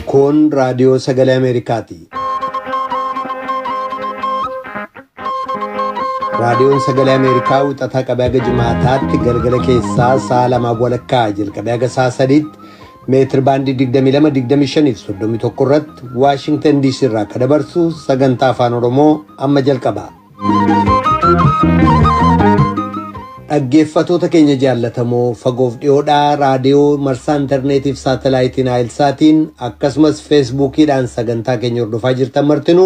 Kun raadiyoo sagalee Ameerikaati. Raadiyoon sagalee Ameerikaa wixataa qabee haga jimaataatti galgala keessaa sa'a lamaa walakkaa jalqabee haga sa'a sadiitti meetir baandii 22, 25 fi 31 irratti Waashingtan DC irraa akka dabarsu sagantaa afaan Oromoo amma jalqaba. Dhaggeeffatoota keenya jaallatamoo fagoof dhiyoodhaa raadiyoo marsaa intarneetiif saatalaayitiin Naayilsaatiin akkasumas feesbuukiidhaan sagantaa keenya hordofaa jirtan martinuu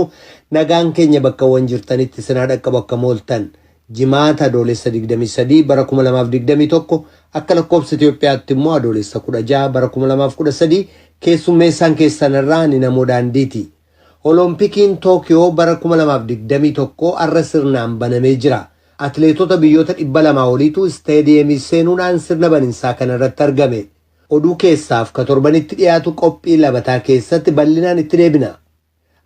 nagaan keenya bakkawwan jirtanitti sinaa dhaqqabu akka mooltan jimaata adoolessa 23 bara 2021 akka lakkoofsa Itoophiyaatti immoo adoolessa 16 bara 2013 keessummeessaan keessan irraa ni namoo daandiiti. Olompikiin Tookiyoo bara 2021 har'a sirnaan banamee jira. Atileetota biyyoota 200 oliitu isteediyeemii seenuudhaan sirna baninsaa kana irratti argame. Oduu keessaaf ka torbanitti dhiyaatu qophii labataa keessatti bal'inaan itti deebina.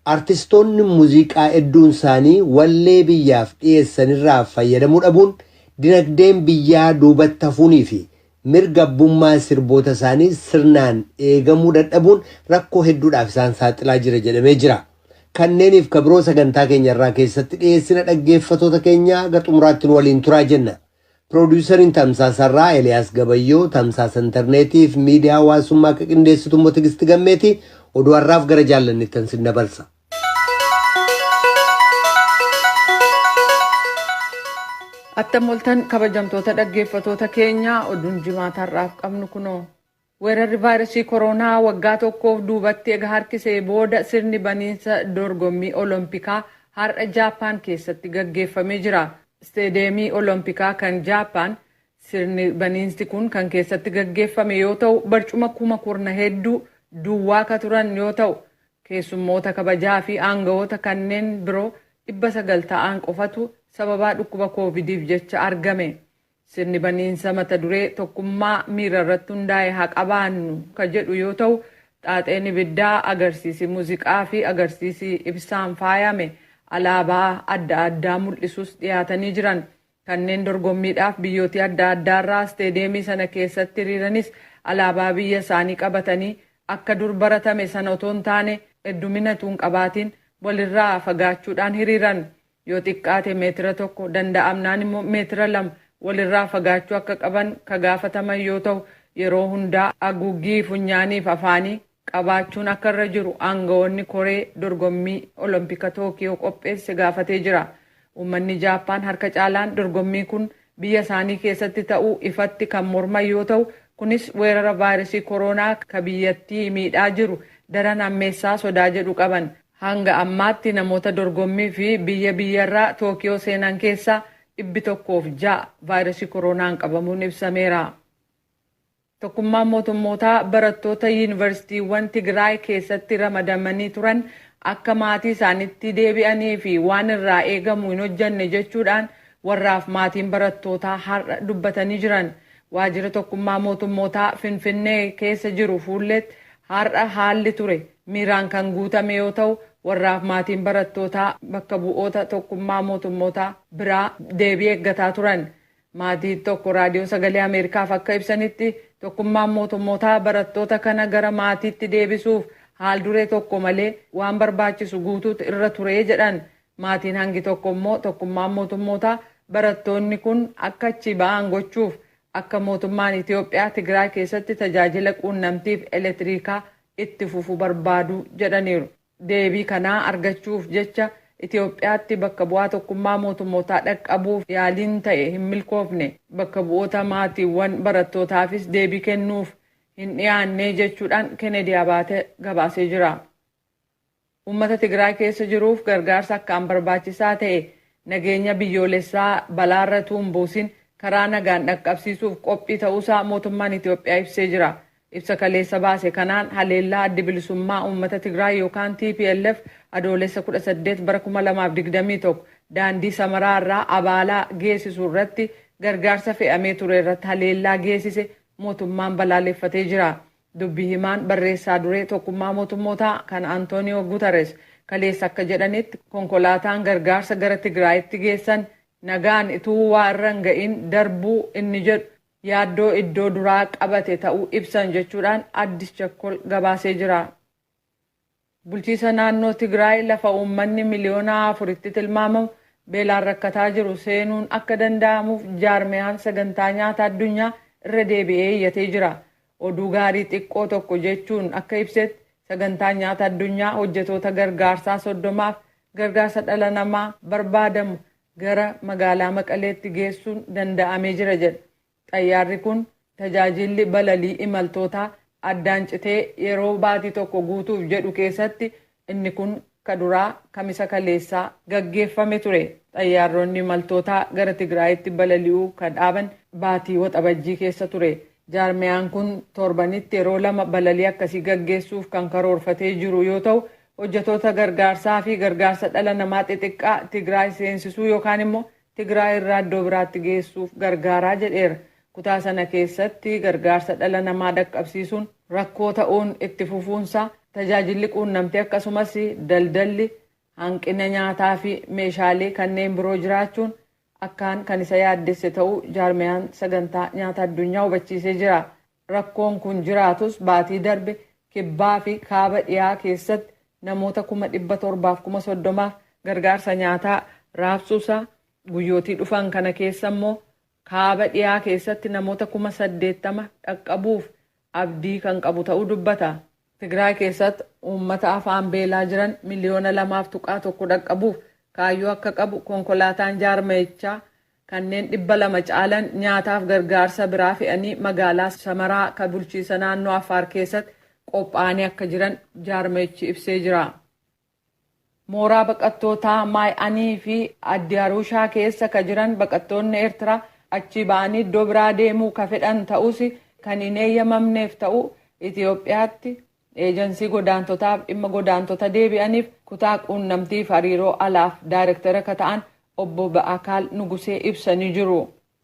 Artistoonni muuziqaa hedduun isaanii wallee biyyaaf dhiyeessanirraa fayyadamuu dhabuun dinagdeen biyyaa duubatti hafuunii fi mirga abbummaa sirboota isaanii sirnaan eegamuu dadhabuun rakkoo hedduudhaaf isaan saaxilaa jira jedhamee jira. Kanneeniif ka biroo sagantaa keenya irraa keessatti dhiyeessina dhaggeeffatoota keenya haga xumuraatti nu waliin turaa jenna. Piroodyusariin Tamsaasarraa Eliyaas Gabayyoo, Tamsaasa Intarneetii fi miidiyaa hawaasummaa akka qindeessitu immoo Tigisti Gammeeti. Oduu har'aaf gara jaallannittan sin dabarsa. Attam oltan kabajamtoota dhaggeeffatoota keenyaa oduun jimaata har'aaf qabnu kunoo. Weerarri vaayirasii koronaa waggaa tokkoof duubatti ega harkisee booda sirni baniinsa dorgommii Olompikaa har'a Jaappaan keessatti gaggeeffamee jira. Isteediyeemii Olompikaa kan Jaappaan sirni baniinsi kun kan keessatti gaggeeffame yoo ta'u barcuma kuma kurna hedduu duwwaa ka turan yoo ta'u keessummoota kabajaa fi aangawoota kanneen biroo 900 ta'an qofatu sababaa dhukkuba koovidiif jecha argame. Sirni baniinsa mata duree tokkummaa miira irratti hundaa'e haa qabaannu ka jedhu yoo ta'u xaaxeen ibiddaa agarsiisi muuziqaa fi agarsiisi ibsaan faayame alaabaa adda addaa mul'isus dhiyaatanii jiran. Kanneen dorgommiidhaaf biyyooti adda addaarraa isteediyeemii sana keessatti hiriiranis alaabaa biyya isaanii qabatanii akka dur baratame sana otoo hin taane heddumina utuu hin qabaatiin walirraa fagaachuudhaan hiriiran. Yoo xiqqaate meetira tokko danda'amnaan immoo meetira lama walirraa fagaachuu akka qaban ka gaafataman yoo ta'u yeroo hundaa haguuggii funyaaniif afaanii qabaachuun akka irra jiru aangawoonni koree dorgommii Olompika Tookiyoo qopheesse gaafatee jira. Uummanni Jaappaan harka caalaan dorgommii kun biyya isaanii keessatti ta'uu ifatti kan morman yoo ta'u kunis weerara vaayirasii koronaa ka biyyattii miidhaa jiru daran hammeessaa sodaa jedhu qaban. Hanga ammaatti namoota dorgommii fi biyya biyyarraa Tookiyoo seenan keessaa 106 vaayirasii koronaan qabamuun ibsameera. Tokkummaan mootummootaa barattoota yuunivarsiitiiwwan Tigraay keessatti ramadamanii turan akka maatii isaanitti deebi'anii fi waan irraa eegamu hin hojjanne jechuudhaan warraaf maatiin barattootaa har'a dubbatanii jiran. Waajjira tokkummaa mootummootaa Finfinnee keessa jiru fuulletti har'a haalli ture miiraan kan guutame yoo ta'u warraaf maatiin barattootaa bakka bu'oota tokkummaa mootummootaa biraa deebii eeggataa turan. Maatii tokko raadiyoo sagalee Ameerikaaf akka ibsanitti tokkummaan mootummootaa barattoota kana gara maatiitti deebisuuf haal duree tokko malee waan barbaachisu guutuutu irra ture jedhan. Maatiin hangi tokko immoo tokkummaan mootummootaa barattoonni kun akka achi ba'an gochuuf akka mootummaan Itoophiyaa Tigraay keessatti tajaajila quunnamtiif elektiriikaa itti fufu barbaadu jedhaniiru. Deebii kanaa argachuuf jecha Itoophiyaatti bakka bu'aa tokkummaa mootummootaa dhaqqabuuf yaaliin ta'e hin milkoofne. Bakka bu'oota maatiiwwan barattootaafis deebii kennuuf hin dhiyaanne jechuudhaan Kennedy Abaate gabaasee jira. Uummata Tigraay keessa jiruuf gargaarsa akkaan barbaachisaa ta'e nageenya biyyoolessaa balaarra utuu hin buusin karaa nagaan dhaqqabsiisuuf qophii ta'uusaa mootummaan Itoophiyaa ibsee jira. Ibsa kaleessa baase kanaan haleellaa addi bilisummaa uummata Tigraay yookaan TPLF adoolessa 18 bara 2021 daandii Samaraa irraa Abaalaa geessisu irratti gargaarsa fe'amee ture irratti haleellaa geessise mootummaan balaaleffatee jira. Dubbi himaan barreessaa duree tokkummaa mootummootaa kan Antooniyoo Guterres kaleessa akka jedhanitti konkolaataan gargaarsa gara Tigraayitti geessan nagaan ituu waa irra hin ga'in darbuu inni jedhu yaaddoo iddoo duraa qabate ta'uu ibsan jechuudhaan Addis Chakkol gabaasee jira. Bulchiisa naannoo Tigraay lafa uummanni miliyoona 4tti tilmaamamu beelaan rakkataa jiru seenuun akka danda'amuuf jaarmiyaan sagantaa nyaata addunyaa irra deebi'ee iyyatee jira. Oduu gaarii xiqqoo tokko jechuun akka ibsetti, sagantaa nyaata addunyaa hojjetoota gargaarsaa 30f gargaarsa dhala namaa barbaadamu gara magaalaa Maqaleetti geessuun danda'amee jira jedha. Xayyaarri kun tajaajilli balalii imaltootaa addaan citee yeroo baatii tokko guutuuf jedhu keessatti inni kun ka duraa Kamisa kaleessaa gaggeeffame ture. Xayyaaronni imaltootaa gara Tigraayitti balali'uu kan dhaaban baatii Waxabajjii keessa ture. Jaarmiyaan kun torbanitti yeroo lama balalii akkasii gaggeessuuf kan karoorfatee jiru yoo ta'u, hojjetoota gargaarsaa fi gargaarsa dhala namaa xixiqqaa Tigraay seensisuu yookaan immoo Tigraay irraa iddoo biraatti geessuuf gargaaraa jedheera. Kutaa sana keessatti gargaarsa dhala namaa dhaqqabsiisuun rakkoo ta'uun itti fufuunsaa, tajaajilli quunnamtii akkasumas daldalli, hanqina nyaataa fi meeshaalee kanneen biroo jiraachuun akkaan kan isa yaaddesse ta'uu jaarmiyaan sagantaa nyaata addunyaa hubachiisee jira. Rakkoon kun jiraatus, baatii darbe kibbaa fi kaaba dhiyaa keessatti namoota 730,000f gargaarsa nyaataa raabsuusaa, guyyootii dhufan kana keessa immoo kaaba dhiyaa keessatti namoota 80,000 dhaqqabuuf abdii kan qabu ta'uu dubbata. Tigraay keessatti uummata afaan beelaa jiran miliyoona 2.1 dhaqqabuuf kaayyoo akka qabu, konkolaataan jaarmayichaa kanneen 200 caalan nyaataaf gargaarsa biraa fe'anii magaalaa Samaraa kan bulchiisa naannoo Affaar keessatti qophaa'anii akka jiran jaarmayichi ibsee jira. Mooraa baqattootaa Maay'anii fi Addi Arushaa keessa ka jiran baqattoonni Eertiraa achii ba'anii iddoo biraa deemuu ka fedhan ta'us kan hin eeyyamamneef ta'uu Itoophiyaatti eejansii godaantotaaf dhimma godaantota deebi'aniif kutaa quunnamtiif hariiroo alaaf daayirektara ka ta'an obbo Ba'akaal Nugusee ibsanii jiru.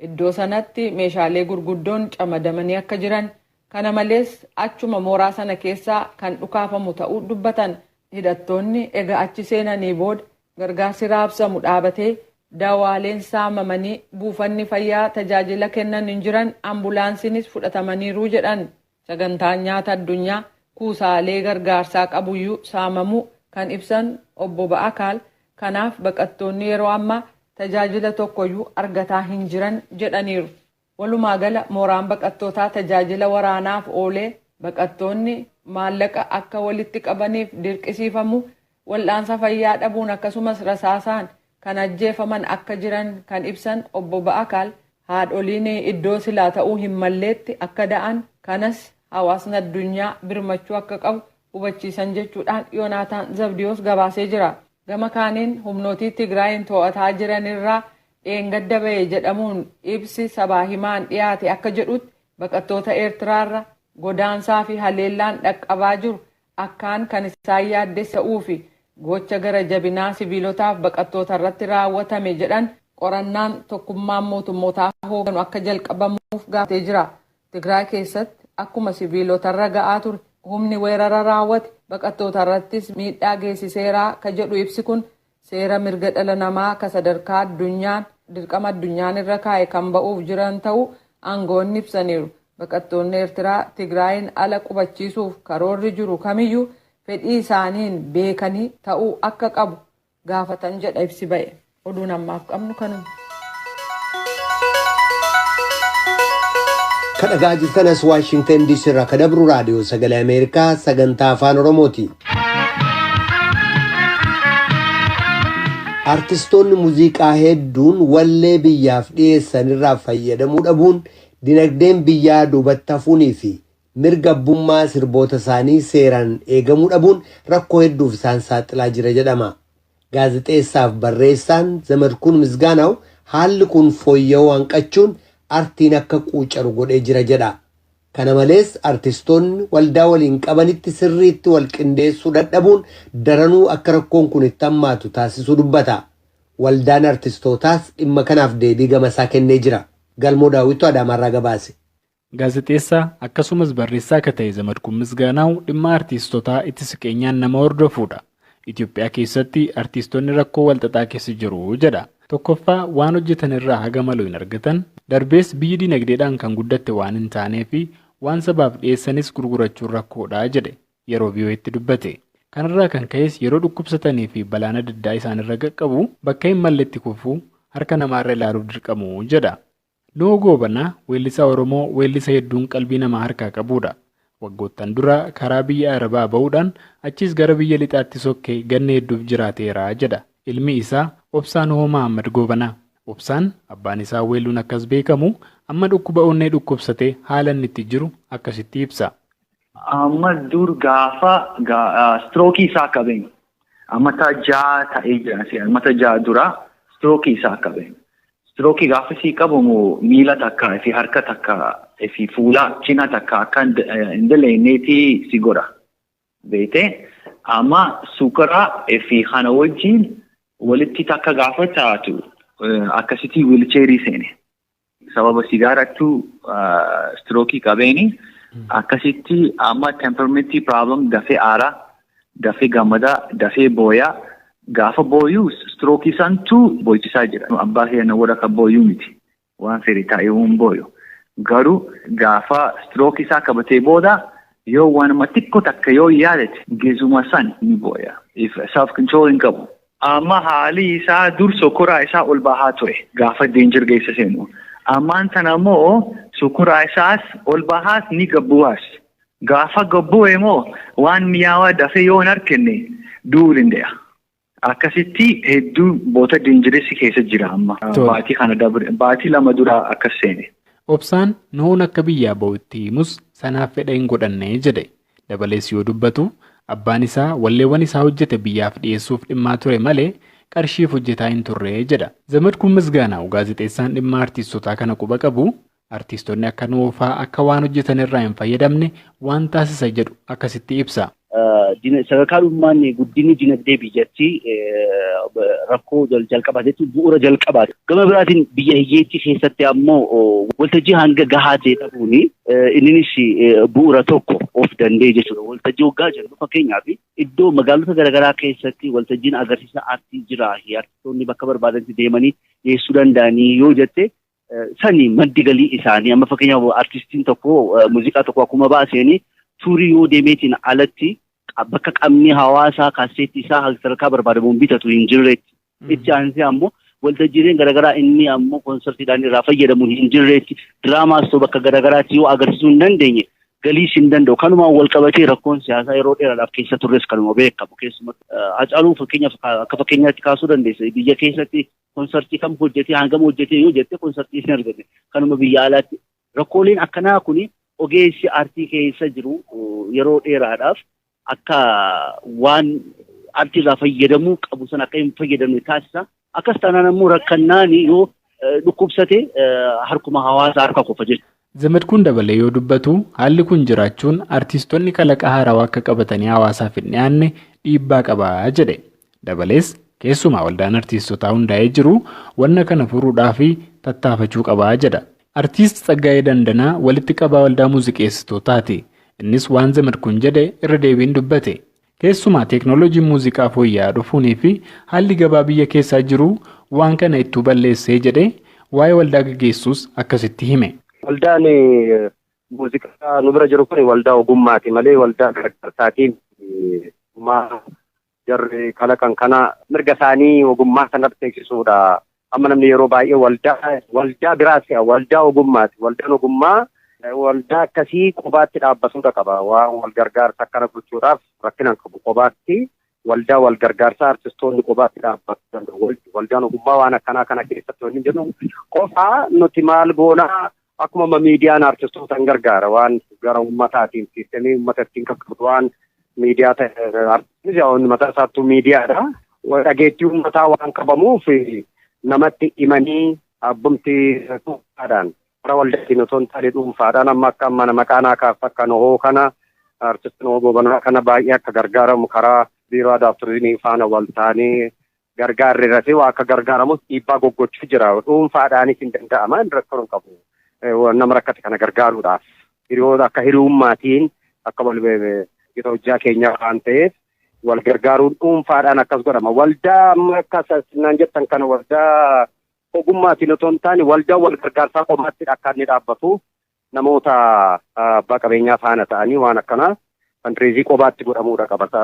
Iddoo sanatti meeshaalee gurguddoon camadamanii akka jiran, kana malees achuma mooraa sana keessaa kan dhukaafamu ta'uu dubbatan. Hidhattoonni ega achi seenanii booda gargaarsi raabsamu dhaabatee, dawaaleen saamamanii, buufanni fayyaa tajaajila kennan hin jiran, ambulaansiinis fudhatamaniiru jedhan. Sagantaan nyaata addunyaa kuusaalee gargaarsaa qabuyyuu saamamuu kan ibsan obbo Ba'akaal, kanaaf baqattoonni yeroo ammaa tajaajila tokkoyyuu argataa hin jiran jedhaniiru. Walumaa gala mooraan baqattootaa tajaajila waraanaaf oolee, baqattoonni maallaqa akka walitti qabaniif dirqisiifamu, wal'aansa fayyaa dhabuun akkasumas rasaasaan kan ajjeefaman akka jiran kan ibsan obbo Ba'akaal, haadholiin iddoo silaa ta'uu hin malleetti akka da'an, kanas hawaasni addunyaa birmachuu akka qabu hubachiisan jechuudhaan Yoonaataan Zabdiyoos gabaasee jira. Gama kaaniin, humnootii Tigraayin to'ataa jiran irraa dheengadda ba'e jedhamuun ibsi sabaa himaan dhiyaate akka jedhutti, baqattoota Eertiraarra godaansaa fi haleellaan dhaqqabaa jiru akkaan kan isaan yaaddessa'uu fi gocha gara jabinaa siviilotaaf baqattoota irratti raawwatame jedhan qorannaan tokkummaan mootummootaa hoogganu akka jalqabamuuf gaafatee jira. Tigraay keessatti akkuma siviilotarra ga'aa ture humni weerara raawwate baqattoota irrattis miidhaa geessiseeraa ka jedhu ibsi kun, seera mirga dhala namaa ka sadarkaa addunyaan dirqama addunyaan irra kaa'e kan ba'uuf jiran ta'uu aangoonni ibsaniiru. Baqattoonni Eertiraa Tigraayin ala qubachiisuuf karoorri jiru kamiyyuu fedhii isaaniin beekanii ta'uu akka qabu gaafatan jedha ibsi ba'e. Oduun ammaaf qabnu kanuma. Kan dhagaa jirtan as Waashingtan DC irraa kan dabru raadiyoo sagalee Ameerikaa sagantaa afaan Oromooti. Artistoonni muuziqaa hedduun wallee biyyaaf dhiyeessan irraa fayyadamuu dhabuun, dinagdeen biyyaa duubatti hafuunii fi mirga abbummaa sirboota isaanii seeraan eegamuu dhabuun rakkoo hedduuf isaan saaxilaa jira jedhama. Gaazexeessaaf barreessaan Zamadkuun Misgaanaaw haalli kun fooyya'uu hanqachuun artiin akka quucaru godhee jira jedha. Kana malees, artistoonni waldaa waliin qabanitti sirriitti wal qindeessuu dadhabuun daranuu akka rakkoon kun itti hammaatu taasisuu dubbata. Waldaan artistootaas dhimma kanaaf deebii gamasaa kennee jira. Galmoo Daawwittu Adaamaarraa gabaase. Gaazexeessaa akkasumas barreessaa akka ta'e Zamadkuun Misgaanaaw dhimma artiistotaa itti siqeenyaan nama hordofuudha. Itoophiyaa keessatti artiistonni rakkoo walxaxaa keessa jiru jedha. Tokkoffaa waan hojjetan irraa haga malu hin argatan, darbees biyyi dinagdeedhaan kan guddatte waan hin taanee fi waan sabaaf dhiyeessanis gurgurachuun rakkoodha jedhe yeroo VOA'tti dubbate. Kanarraa kan ka'es yeroo dhukkubsatanii fi balaan adda addaa isaanirra qaqqabu bakka hin malletti kufuu harka namaarra ilaaluuf dirqamu jedha. Nuhoo Goobanaa weellisaa Oromoo weellisa hedduun qalbii namaa harkaa qabudha. Waggoottan dura karaa biyya Arabaa ba'uudhaan achiis gara biyya lixaatti sokkee ganna hedduuf jiraateera jedha. Ilmi isaa Obsaan Nuhoo Mahammad Goobanaa. Obsaan abbaan isaa weelluun akkas beekamu amma dhukkuba onnee dhukkubsatee haala inni itti jiru akkasitti ibsa. Amma dur gaafa strookii isaa qabeen mata 6 ta'ee jira. Mata 6 dura strookii isaa qabeen. Strookii gaafa sii qabamu miila takka fi harka takka fi fuula cina takka akka hin dalagneeti si godha. Beekte amma suukaraa fi kana wajjin walitti takka gaafa taatu akkasitti wiilcheerii seene. Sababa sigaarattu strookii qabeeni akkasitti amma temperamentii problem dafee aaraa, dafee gammadaa, dafee booyaa. Gaafa booyuu strookii santu booyichisaa jira. Abbaa keenya warra akka booyuu miti. Waan fedhe taa'ee hin booyu. Garuu gaafa strookii isaa qabatee booda yoo waanuma xiqqoo takka yoo yaadate geezuma san ni booya. Self control hin qabu. Amma haalli isaa dur sukkuraa isaa ol bahaa ture gaafa danger geessa seenu. Ammaan tana immoo sukkuraa isaas ol bahaas ni gabbu'aas. Gaafa gabbu'e immoo waan mi'aawaa dafee yoo hin arganne du'uu danda'a. Akkasitti hedduu boota dangerous keessa jira amma. Baatii kana baatii 2 dura akkas seene. Obsaan Nuhoon akka biyyaa ba'utti himus sanaaf fedha hin godhanne jedhe. Dabalees yoo dubbatu abbaan isaa walleewwan isaa hojjete biyyaaf dhiyeessuuf dhimmaa ture malee qarshiif hojjetaa hin turre jedha. Zamadkuun Misgaanaa gaazexeessaan dhimma artiistotaa kana quba qabu artiistonni akka Nuhoo fa'aa akka waan hojjetan irraa hin fayyadamne waan taasisa jedhu akkasitti ibsa. Sadarkaa dhummaan guddinni dinagdee biyyattii rakkoo jalqabaa jechuun bu'uura jalqabaati. Gama biraatiin biyya hiyyeettii keessatti ammoo waltajjii hanga gahaa ta'e dhabuun innis bu'uura tokko of danda'e jechuudha. Waltajjii waggaa jennu fakkeenyaaf iddoo magaalota garaagaraa keessatti waltajjiin agarsiisa aartii jira. Artistoonni bakka barbaadanitti deemanii dhiyeessuu danda'anii yoo jette sani maddi galii isaanii amma fakkeenyaaf artistiin tokko muuziqaa tokko akkuma baaseen tuurii yoo deemeetiin alatti bakka qabni hawaasaa kaaseetti isaa sadarkaa barbaadamuun bitatu hin jirreetti. Itti aansee ammoo waltajjiileen garaagaraa inni ammoo koonsartiidhaan irraa fayyadamu hin jirreetti. Diraamaas ta'u bakka garaagaraatti yoo agarsiisuu hin dandeenye galiis hin danda'u. Kanumaan wal qabatee rakkoon siyaasaa yeroo dheeraadhaaf keessa turres kanuma beekamu. Keessumaa Hacaaluu fakkeenyaaf akka fakkeenyaatti kaasuu dandeessa. Biyya keessatti koonsartii kam hojjetee hangam hojjetee yoo jette koonsartii hin arganne. Kanuma biyya alaatti rakkooleen akkanaa kuni ogeessi aartii keessa jiru yeroo dheeraadhaaf akka waan aartii irraa fayyadamuu qabu sana akka hin fayyadamne taasisa. Akkas taanaan ammoo rakkannaan yoo dhukkubsate harkuma hawaasaa harka qofa jechuudha. Zamadkuun dabalee yoo dubbatu haalli kun jiraachuun artiistonni kalaqa haarawaa akka qabatanii hawaasaaf hin dhiyaanne dhiibbaa qaba jedhe. Dabalees keessumaa waldaan artiistotaa hundaa'ee jiru wanna kana furuudhaaf tattaafachuu qaba jedha. Artiist Tsaggaayee Dandanaa walitti qabaa waldaa muuziqeessitootaati. Innis waan Zamadkuun jedhe irra deebiin dubbate. Keessumaa teeknooloojiin muuziqaa fooyya'aa dhufuunii fi haalli gabaa biyya keessaa jiru waan kana ittuu balleessee jedhe waa'ee waldaa gaggeessuus akkasitti hime. Waldaan muuziqaa nu bira jiru kun waldaa ogummaati malee waldaa gargaarsaatiin jarri kalaqan kana mirga isaanii ogummaa sanatti beeksisuudha. Amma namni yeroo baay'ee waldaa biraas waldaa ogummaati. Waldaan ogummaa waldaa akkasii kophaatti dhaabbatuudha qaba. Waan wal gargaarsa akkana gochuudhaaf rakkina hin qabu. Kophaatti waldaa wal gargaarsaa artistoonni kophaatti dhaabbachuu danda'u. Waldaan ogummaa waan akkanaa kana keessatti wanni jennu qofaa nuti maal goonaa akkuma miidiyaan artistoota hin gargaara. Waan gara uummataatiin siistemii uummata ittiin qaqqabdu waan miidiyaa ta'e artistiin mataa isaattuu miidiyaadha. Dhageettii uummataa waan qabamuuf namatti himanii abbumti dhuunfaadhaan karaa waldaatiin otoo hin taane dhuunfaadhaan amma akka mana maqaanaa kaaf akka Nuhoo kana artistiin Nuhoo Goobanaa kana baay'ee akka gargaaramu karaa biiroo aadaa fi turizimii faana wal taanee gargaarreerra fi waa akka gargaaramus dhiibbaa goggochuu jira. Dhuunfaadhaanis hin danda'ama inni rakkoo hin qabu. Nama rakkate kana gargaaruudhaaf hiriyoota akka hiriyummaatiin akka wal gita hojjaa keenyaa waan ta'eef Wal gargaaruun dhuunfaadhaan akkas godhama. Waldaa amma akka naan jettan kana waldaa ogummaatiin otoo hin taane waldaa wal gargaarsaa qomaatti akka inni dhaabbatu namoota abbaa qabeenyaa faana ta'anii waan akkanaa fundraise qobaatti godhamuudha qabata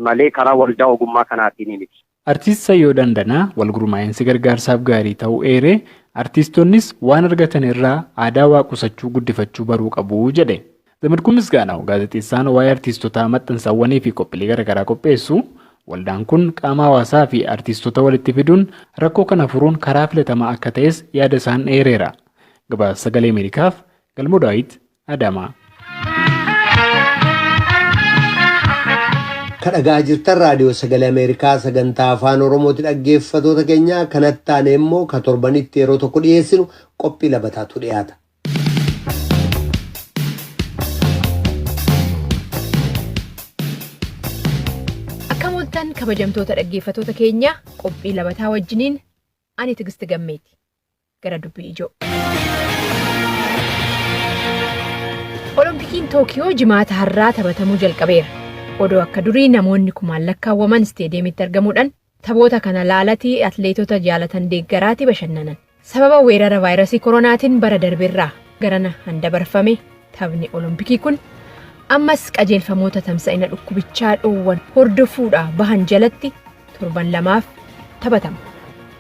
malee karaa waldaa ogummaa kanaatiin miti. Artiist Sayyoo Dandanaa wal gurmaa'insi gargaarsaaf gaarii ta'uu eeree, artiistonnis waan argatan irraa aadaa waa qusachuu guddifachuu baruu qabu jedhe. Zamadkuun Misgaanaw gaazexeessaan waa'ee artiistotaa maxxansawwanii fi qophiilee garaagaraa qopheessu, waldaan kun qaama hawaasaa fi artiistota walitti fiduun rakkoo kana furuun karaa filatamaa akka ta'es yaada isaan eereera. Gabaasa Sagalee Ameerikaaf Galmoo Daawit, Adaamaa. Ka dhagaa jirtan Raadiyoo Sagalee Ameerikaa sagantaa Afaan Oromooti. Dhaggeeffatoota keenya, kanatti taane immoo ka torbanitti yeroo tokko dhiyeessinu qophii labataatu dhiyaata. Akkam ooltan, kabajamtoota dhaggeeffatoota keenya? Qophii labataa wajjiniin ani Tigisti Gammeeti. Gara dubbii ijoo. Olompikiin Tookiyoo Jimaata har'aa taphatamuu jalqabeera. Odoo akka durii namoonni kumaan lakkaawwaman isteediyeemitti argamuudhaan taphoota kana laalatii atleetota jaalatan deeggaraati bashannanan. Sababa weerara vaayirasii koronaatiin bara darbeerraa garana handabarfame taphni Olompikii kun ammas qajeelfamoota tamsa'ina dhukkubichaa dhoowwan hordofuudhaa bahan jalatti torban 2f taphatama.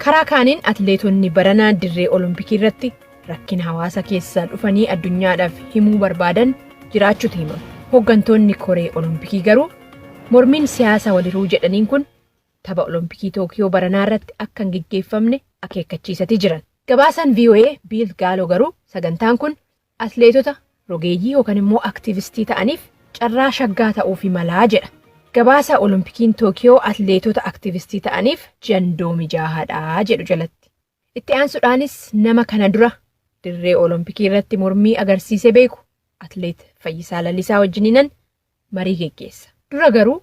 Karaa kaaniin atleetonni baranaa dirree Olompikii irratti rakkina hawaasa keessaa dhufanii addunyaadhaaf himuu barbaadan jiraachuutu himama. Hooggantoonni koree Olompikii garuu mormiin siyaasa waliruu jedhaniin kun tapha Olompikii Tookiyoo baranaa irratti akka hin geggeeffamne akeekkachiisatii jiran. Gabaasaan VOA Biil Gaaloo garuu sagantaan kun atleetota rogeeyyii yookaan immoo aktiivistii ta'aniif carraa shaggaa ta'uufi malaa jedha. Gabaasa Olompikiin Tookiyoo atleetota aktiivistii ta'aniif jandoo mijaahaadha jedhu jalatti. Itti aansuudhaanis nama kana dura dirree Olompikii irratti mormii agarsiisee beeku, atleet Fayyisaa Lalisaa wajjiniinan marii geggeessa. Dura garuu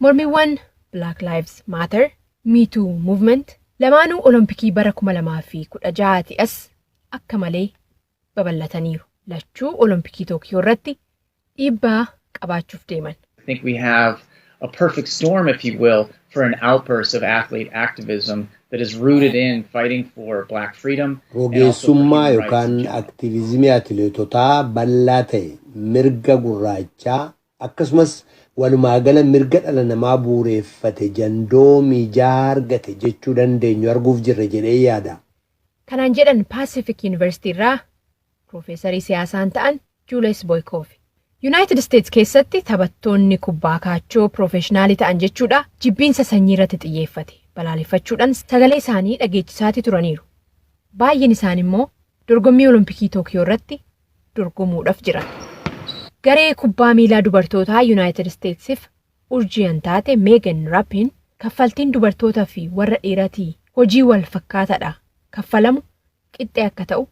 mormiiwwan Black Lives Matter, Me Too Movement lamaanuu Olompikii bara 2016 as akka malee babal'ataniiru. Lachuu Olompikii Tookiyoo irratti dhiibbaa qabaachuuf deeman. I think we have a perfect storm, if you will, for an outburst of athlete activism that is rooted in fighting for Black freedom. Rogeessummaa yookaan aktiivizimii atileetotaa bal'aa ta'e mirga gurraachaa akkasumas walumaa gala mirga dhala namaa bu'uureffate jandoo mijaa argate jechuu dandeenyu arguuf jirra jedhee yaada. Kanaan jedhan Pacific University irraa piroofeesarii siyaasaan ta'an Julius Boykoof. United States keessatti taphattoonni kubbaa kaachoo piroofeeshinaalii ta'an jechuudha jibbiinsa sanyii irratti xiyyeeffate balaaleffachuudhaan sagalee isaanii dhageechisaati turaniiru. Baay'een isaan immoo dorgommii Olompikii Tookiyoo irratti dorgomuudhaaf jiran. Garee kubbaa miilaa dubartootaa United Statesiif urjiyan taate Megan Rapinoe kaffaltiin dubartootaa fi warra dhiiratii hojii wal fakkaataadha kaffalamu qixxee akka ta'u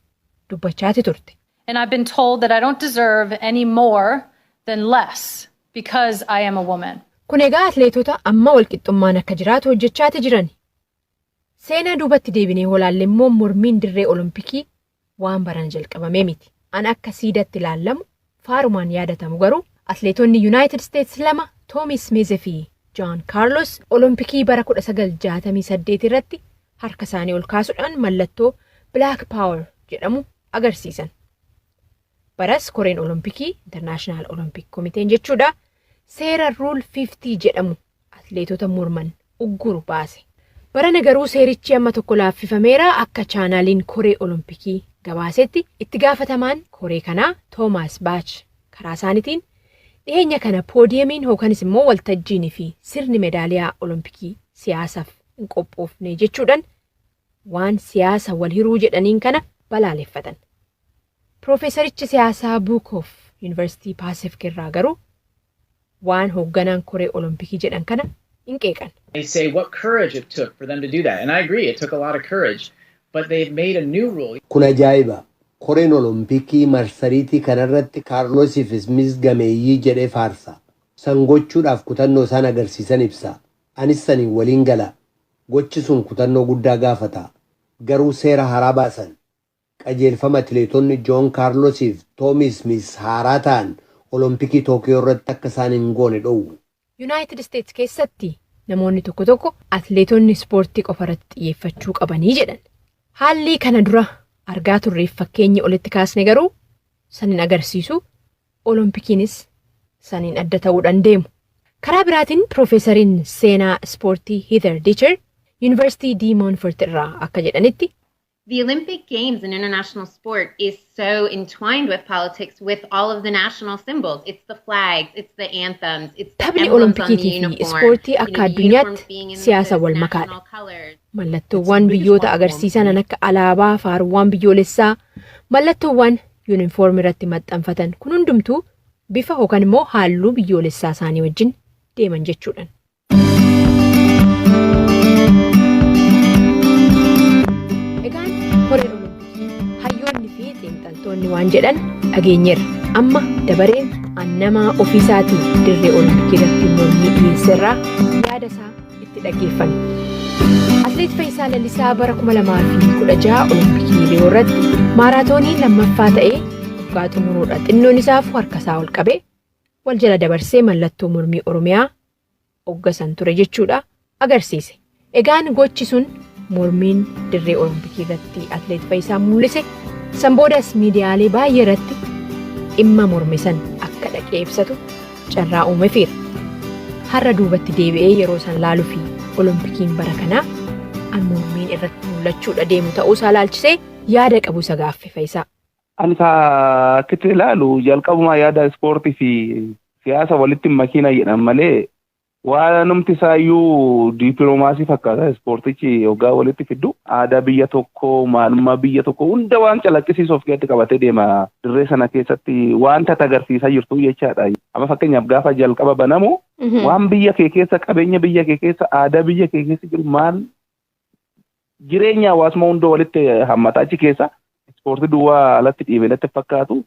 dubbachaati turte. And I've been told that I don't deserve any more than less because I am a woman. Kun egaa atleetota amma walqixxummaan akka jiraatu hojjechaati jiran. Seenaa duubatti deebinee holaalle immoo mormiin dirree Olompikii waan baran jalqabamee miti. An akka siidatti ilaallamu faarumaan yaadatamu garuu atleetonni United States lama, Toomi Smith fi John Carlos, Olompikii bara 1968 irratti harka isaanii ol kaasuudhaan mallattoo Black Power jedhamu agarsiisan. Baras koreen Olompikii, International Olympic Committee jechuudha, seera Rule 50 jedhamu atleetota morman ugguru baase. Barana garuu seerichi amma tokko laaffifameera. Akka chaanaaliin koree Olompikii gabaasetti, itti gaafatamaan koree kanaa Toomaas Baach karaa isaaniitiin dhiyeenya kana poodiyemiin yookanis immoo waltajjiinii fi sirni medaaliyaa Olompikii siyaasaaf hin qophoofne jechuudhaan waan siyaasa wal hiruu jedhaniin kana balaaleffatan. Piroofeesarichi siyaasaa Buukoof Yuunivarsiitii Paasifik irraa garuu waan hoogganaan koree Olompikii jedhan kana hin qeeqan. They say what courage it took for them to do that. And I agree, it took a lot of courage. But they've made a new rule. Kun ajaa'iba! Koreen Olompikii marsariitii kanarratti Kaarlosii fi Smith gameeyyii jedhee faarsa. San gochuudhaaf kutannoo isaan agarsiisan ibsa. Anis saniin waliin gala. Gochi sun kutannoo guddaa gaafata. Garuu seera haaraa baasan. Qajeelfama atileetonni Joon Kaarlosii fi Toomi Smith haaraa ta'an Olompikii Tookiyoo irratti akka isaan hin goone dhoowwu. Yuunaayitid Isteets keessatti namoonni tokko tokko atleetonni ispoortii qofa irratti xiyyeeffachuu qabanii jedhan. Haalli kana dura argaa turreef fakkeenyi olitti kaasne garuu sanin agarsiisu, Olompikiinis saniin adda ta'uudhaan deemu. Karaa biraatiin Piroofeesariin seenaa ispoortii Heather Ditcher Yuunivarsiitii De Montfort irraa akka jedhanitti, The Olympic Games in international sport is so entwined with politics, with all of the national symbols. It's the flags, it's the anthems, it's the Taphni emblems on the Olompikiitii fi uniform. ispoortii akka addunyaatti siyaasa wal makaadha. Mallattoowwan biyyoota agarsiisan akka alaabaa, faaruuwwan biyyoolessaa, mallattoowwan yuunifoormii irratti maxxanfatan kun hundumtuu bifa yookaan immoo halluu biyyoolessaa isaanii wajjin deeman jechuudhaan. Egaan koreen Olompikii, hayyoonni fi xiinxaltoonni waan jedhan dhageenyeerra. Amma dabareen annamaa ofiisaatii dirree Olompikii irratti mormii dhiyeesserraa yaada isaa itti dhaggeeffanna. Atleet Fayyisaa Lalisaa bara 2016 Olompikii Riyoo irratti maaraatoonii lammaffaa ta'ee waggaa xumuruudha. Xinnoon isaaf harka isaa ol qabee wal jala dabarsee mallattoo mormii Oromiyaa hoggasan ture jechuudha agarsiise. Egaan gochi sun, mormiin dirree Olompikii irratti Atleet Fayyisaan mul'ise, san boodas miidiyaalee baay'ee irratti dhimma morme san akka dhaqee ibsatu carraa uumeefiira. Har'a duubatti deebi'ee yeroo san laaluu fi Olompikiin bara kanaa an mormiin irratti mul'achuudha deemu ta'uusaa laalchisee yaada qabu isa gaaffe Fayyisaa. Ani akkitti ilaalu, jalqabumaa yaada ispoortii fi siyaasa walitti makiina jedhan malee, waanumti isaayyuu diipiloomaasii fakkaata. Ispoortichi hoggaa walitti fiddu aadaa biyya tokkoo, maalummaa biyya tokkoo hunda waan calaqqisiisu of keessatti qabatee deema. Dirree sana keessatti wanta agarsiisaa jirtu jechaadha. Amma fakkeenyaaf gaafa jalqaba banamu waan biyya kee keessa, qabeenya biyya kee keessa, aadaa biyya kee keessa jiru, maal jireenya hawaasummaa hunda walitti hammata achi keessa. Ispoortii duwwaa alatti dhiibee natti fakkaatu.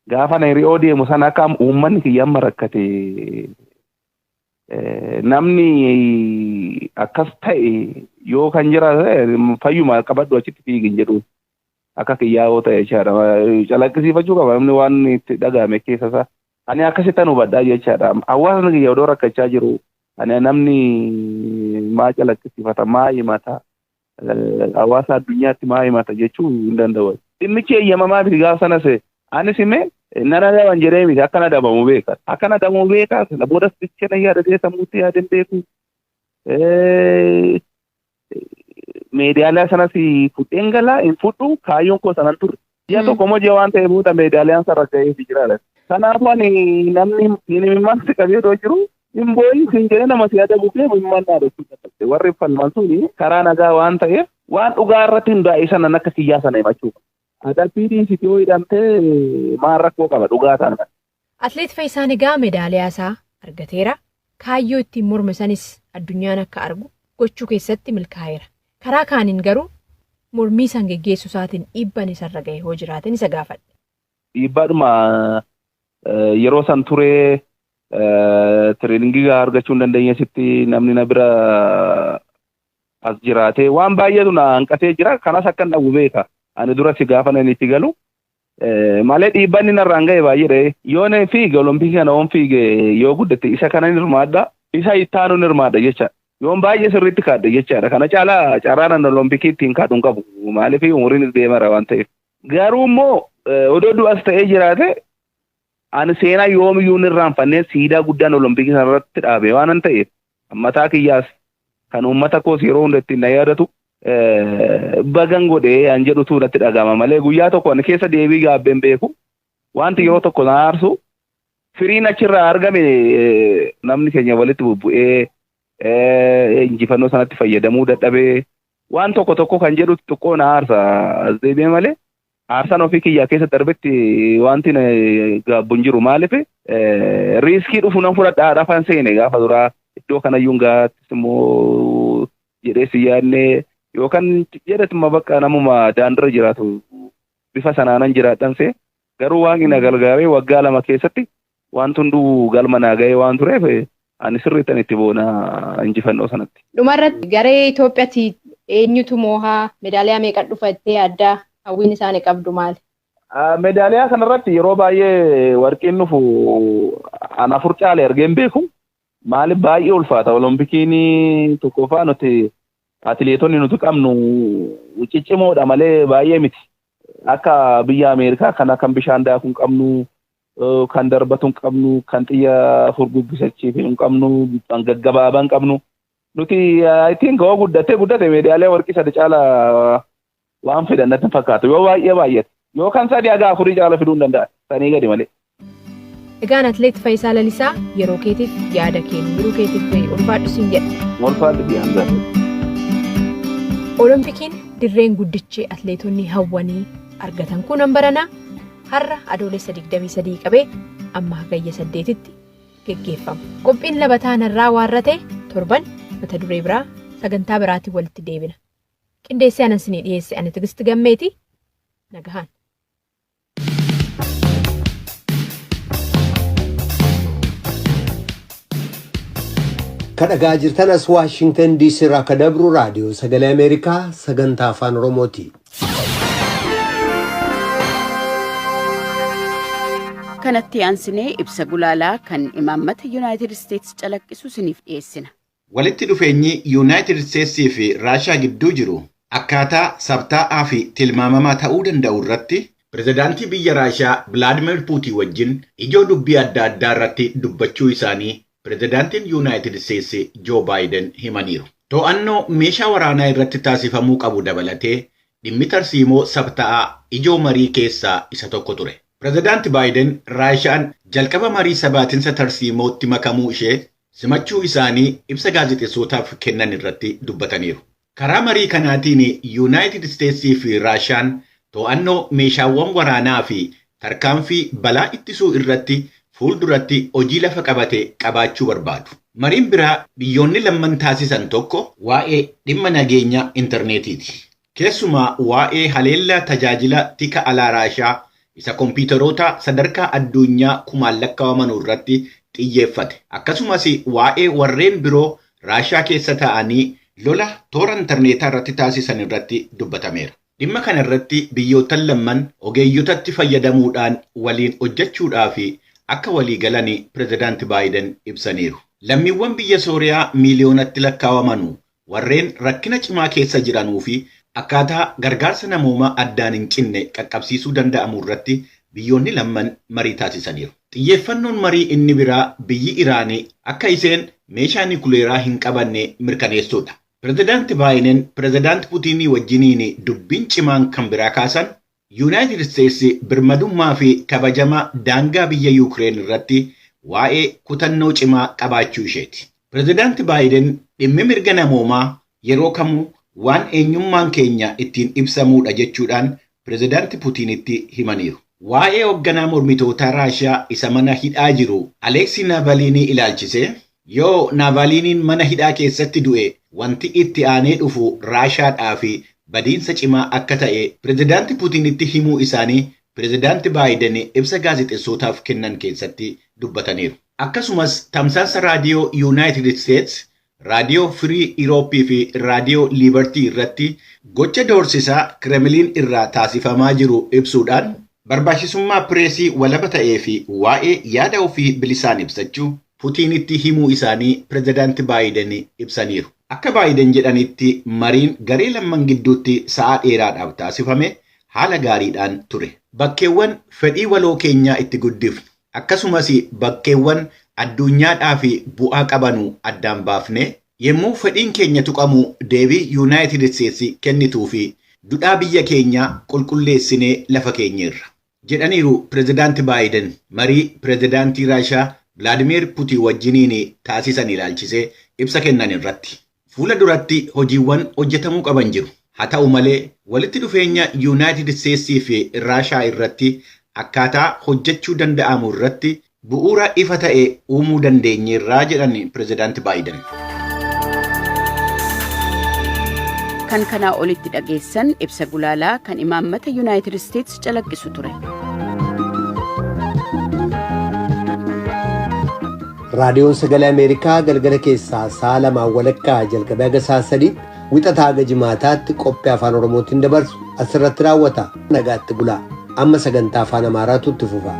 Gaafa na Riyoo deemu sana akka uummanni kiyya amma rakkate, namni akkas ta'e yoo kan jiraate fayyuma qabadhu achitti fiigin jedhu akka kiyyaa yoo ta'e jechaadha. Calaqqisiifachuu qaba namni waan itti dhagahame keessa isaa. Ani akkasittan hubadhaa jechaadha. Hawaasni kiyya odoo rakkachaa jiru ani namni maa calaqqisiifata, maa himata, hawaasa addunyaatti maa himata jechuu hin danda'u. Dhimmichi eeyyamamaa miti gaafa sanas. Anis hime nan adaban jedhee miti, akkana adabamu beeka. Akkana adabamu beeka. Sana boodas bichana yaadatee sammuutti yaadeen beeku. Meedaaliyaa sanas fudheen galaa hin fudhu, kaayyoon koo sanan turre. Ji'a tokko immoo ji'a waan ta'e booda meedaaliyaan sarara ga'ee fi jira. Kanaafuu ani namni himimmaan qabee odoo jiru hin boo'in siin jedhee nama si adabu kee himimmaan dhaabachuu dadhabde. Warri falman suni karaa nagaa waan ta'eef waan dhugaa irratti hundaa'e sanan akka kiyyaa sana himachuu. Adabbii dhiisiti, yoo hidhamtee maal rakkoo qaba dhugaa taana? Atleet Fayyisaan egaa meedaaliyaa isaa argateera. Kaayyoo ittiin morme sanis addunyaan akka argu gochuu keessatti milkaa'eera. Karaa kaaniin garuu mormii san geggeessuu isaatiin dhiibban isarra gahe hoo jiraatin isa gaafadhe. Dhiibbaadhuma yeroo san turee, training gahaa argachuu hin dandeenye, sitti namni na bira as jiraatee waan baay'eetu na hanqatee jira. Kanas akka hin dhabu beeka. Ani dura si gaafa nan itti galu malee dhiibbaan inni narraan ga'e baay'eedha. Yoo na fiige Olompikii kana yoon fiige, yoo guddate isa kana hirmaadha. Isa ittaanu hirmaadha jecha. Yoon baay'ee sirriitti kaadhe jechaadha. Kana caalaa carraan an Olompikii ittiin kaadhu hin qabu. Maaliif, umuriin deemara waan ta'eef. Garuu immoo odoo du'as ta'ee jiraate, ani seenaa yoomiyyuu hin irraanfannee siidaa guddaan Olompikii sanarratti dhaabe waan an ta'eef, mataa kiyyaas kan uummata koos yeroo hunda ittiin na yaadatu bagan godhee an jedhutu natti dhagama malee, guyyaa tokko ani keessa deebii gaabbeen beeku. Wanti yeroo tokko na aarsu, firiin achirraa argame, namni keenya walitti bubbu'ee injifannoo sanatti fayyadamuu dadhabee waan tokko tokko kan jedhu xiqqoo na aarsa as deebi'ee malee, aarsaan ofii kiyyaa keessa darbetti wanti gaabbu hin jiru. Maaliif, risk dhufu nan fudhadhaa rafan seene gaafa duraa iddoo kanayyuu gaattis immoo jedhee si yaadne yookaan jedhatuma bakka namuma daandirra jiraatu bifa sanaanan jiraadhan see. Garuu waaqni na gargaaree waggaa 2 keessatti wanti hunduu galma naa ga'ee waan tureef, ani sirriittan itti boona injifannoo sanatti. Dhumarratti garee Itoophiyaatti eenyutu moohaa, meedaaliyaa meeqa dhufa jettee yaaddaa, hawwiin isaanii qabdu maali? Meedaaliyaa kanarratti yeroo baay'ee warqiin dhufu ana afur caale argeen beeku. Maaliif baay'ee ulfaata Olompikiin tokkoffaa nuti atileetonni nuti qabnu ciccimoodha malee baay'ee miti. Akka biyya Ameerikaa kana kan bishaan daakuu hin qabnu, kan darbatu hin qabnu, kan xiyya furguggisachiif hin qabnu, kan gaggabaabaa hin qabnu. Nuti I think yoo guddate meedaaliyaa warqii sadi caala waan fidan natti hin fakkaatu. Yoo baay'ee baay'ate. Yoo kan sadii haga afurii caala fiduu hin danda'an. Sanii gadi malee. Egaan Atileet Fayyisaa Lalisaa yeroo keetiif yaada kennu yeroo keetiif ulfaadhu siin jedha. Ulfaadhu si hangafa. Olompikiin dirreen guddichi atileetonni hawwanii argatan kun baranaa har'a Adoolessa 23 qabee amma hagayya 8tti geggeeffama. Qophiin labataan irraa waarrate torban mata duree biraa sagantaa biraatiin walitti deebina. Qindeessee anan isinii dhiyeesse ani Tigisti Gammeeti. Nagahaan. Kadhagaa jirtan as Waashingtan DC irraa akka dabru raadiyoo sagalee Ameerikaa sagantaa afaan Oromooti. Kanatti aansinee ibsa gulaalaa kan imaammata Yuunaayitid Isteetsi calaqqisu isiniif dhiyeessina. Walitti dhufeenyi Yuunaayitid Isteetsii fi Raashaa gidduu jiru akkaataa sabtaa'aa fi tilmaamamaa ta'uu danda'u irratti pirezidaantii biyya Raashaa Vilaadimeer Puutiin wajjin ijoo dubbii adda addaa irratti dubbachuu isaanii pirezidaantiin Yuunaayitid Isteetsi Joo Baayiden himaniiru. To'annoo meeshaa waraanaa irratti taasifamuu qabu dabalatee dhimmi tarsiimoo sabtaa'aa ijoo marii keessaa isa tokko ture. Pirezidaanti Baayiden Raashaan jalqaba marii sabaatinsa tarsiimootti makamuu ishee simachuu isaanii ibsa gaazexeessootaaf kennan irratti dubbataniiru. Karaa marii kanaatiin Yuunaayitid Isteetsii fi Raashaan to'annoo meeshaawwan waraanaa fi tarkaanfii balaa ittisuu irratti fuulduratti hojii lafa qabate qabaachuu barbaadu. Mariin biraa biyyoonni lamman taasisan tokko waa'ee dhimma nageenya intarneetiiti. Keessumaa waa'ee haleellaa tajaajila tika alaa Raashaa isa kompiitaroota sadarkaa addunyaa kumaan lakkaa'aman irratti xiyyeeffate. Akkasumas waa'ee warreen biroo Raashaa keessa taa'anii lola toora intarneetaa irratti taasisan irratti dubbatameera. Dhimma kana irratti biyyoottan lamman ogeeyyotatti fayyadamuudhaan waliin hojjechuudhaa fi akka walii galan pirezidaanti Baayiden ibsaniiru. Lammiiwwan biyya Sooriyaa miiliyoonatti lakkaa'aman warreen rakkina cimaa keessa jiranuu fi akkaataa gargaarsa namoomaa addaan hin cinne qaqqabsiisuu danda'amu irratti biyyoonni lamman marii taasisaniiru. Xiyyeeffannoon marii inni biraa biyyi Iraanii akka isheen meeshaa nikuleeraa hin qabanne mirkaneessuudha. Pirezidaanti Baayiden pirezidaanti Puutiinii wajjiniin dubbiin cimaan kan biraa kaasan Yuunaayitid Isteetsi birmadummaa fi kabajama daangaa biyya Yuukireen irratti waa'ee kutannoo cimaa qabaachuu isheeti. Pirezidaanti Baayiden dhimmi mirga namoomaa yeroo kamuu waan eenyummaan keenya ittiin ibsamuudha jechuudhaan pirezidaanti Puutiinitti himaniiru. Waa'ee hoogganaa mormitootaa Raashiyaa isa mana hidhaa jiru Aleeksii Naavaliinii ilaalchisee yoo Naavaliiniin mana hidhaa keessatti du'e wanti itti aanee dhufu Raashaadhaa fi badiinsa cimaa akka ta'e pirezidaanti Puutiinitti himuu isaanii pirezidaanti Baayiden ibsa gaazexeessootaaf kennan keessatti dubbataniiru. Akkasumas tamsaasa raadiyoo Yuunaayitid Isteets, raadiyoo Firii Irooppii fi raadiyoo Liibartii irratti gocha doorsisaa Kireemiliin irraa taasifamaa jiru ibsuudhaan barbaachisummaa pireesii walaba ta'ee fi waa'ee yaada ofii bilisaan ibsachuu Puutiinitti himuu isaanii pirezidaanti Baayiden ibsaniiru. Akka Baayiden jedhanitti mariin garee lamman gidduutti sa'a dheeraadhaaf taasifame haala gaariidhaan ture. Bakkeewwan fedhii waloo keenyaa itti guddifnu akkasumas bakkeewwan addunyaadhaa fi bu'aa qabanu addaan baafne yommuu fedhiin keenya tuqamu deebii Yuunaayitid Isteetsi kennituu fi dudhaa biyya keenyaa qulqulleessinee lafa keenyeerra. Jedhaniiru pirezidaanti Baayiden marii pirezidaantii Raashaa Vilaadimeer Puutiin wajjiniin taasisan ilaalchisee ibsa kennan irratti. Fuula duratti hojiiwwan hojjetamuu qaban jiru. Haa ta'u malee walitti dhufeenya Yuunaayitid Isteetsii fi Raashaa irratti akkaataa hojjechuu danda'amu irratti bu'uura ifa ta'e uumuu dandeenyeerraa jedhan pirezidaanti Baayiden. Kan kanaa olitti dhageessan ibsa gulaalaa kan imaammata Yuunaayitid Isteetsi calaqqisu ture. Raadiyoon Sagalee Ameerikaa galgala keessaa sa'a lamaan walakkaa jalqabee haga sa'a sadiitti wixataa haga jimaataatti qophii afaan Oromootiin dabarsu asirratti raawwata. Nagaatti bulaa. Amma sagantaa afaan Amaaraatu itti fufa.